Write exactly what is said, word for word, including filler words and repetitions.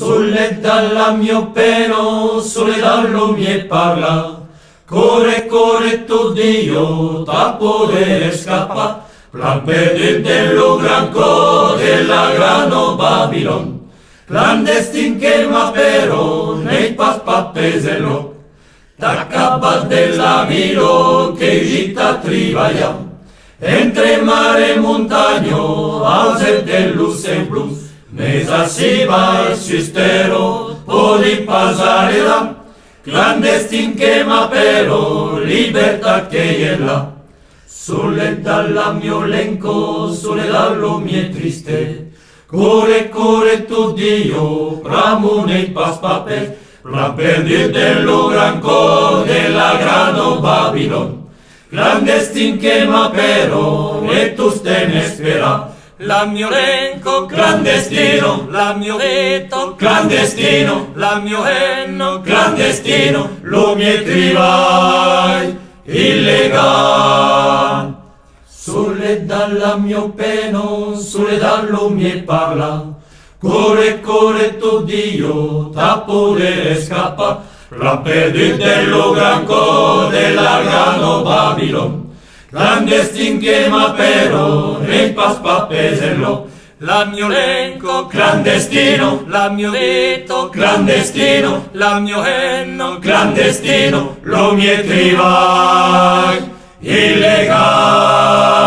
Solet dab la mieu pena, solet dab lo mieu parlar, corre, corre tot dia tà poder escapar, plan perdut dens lo gran còr de la grana Babilon. Clandestin que m'apèra, n'ei pas papes enlòc. T'acabat de la vila que ugit a tribalhar, entre mar e montanha, ausent de lo cèu blu, mes ací baix sus tèrra pòdi pas arredar. Clandestin que m'apèra, libertat qu'ei enlà. Solet dab la mieu lenca, solet dab lo mieu triste, corre, corre tot dia, pr'amor n'ei pas papes, plan perdut dens lo gran còr de la grana Babilon. Clandestin que m'apèra, e tostemp espera. La mieu lenca clandestina, la mieu vita clandestina, la mieu hemna clandestina, lo mieu tribalh illegal. Solet dab la mieu pena, solet dab lo mieu parlar, corre, corre tot dia tà poder escapar, plan perdut dens lo gran còr de la grana Babilon. Clandestin que m'apèra, n'ei pas papes enlòc. La mieu lenca clandestina, la mieu vita clandestina, la mieu hemna clandestina, lo mieu tribalh illegal.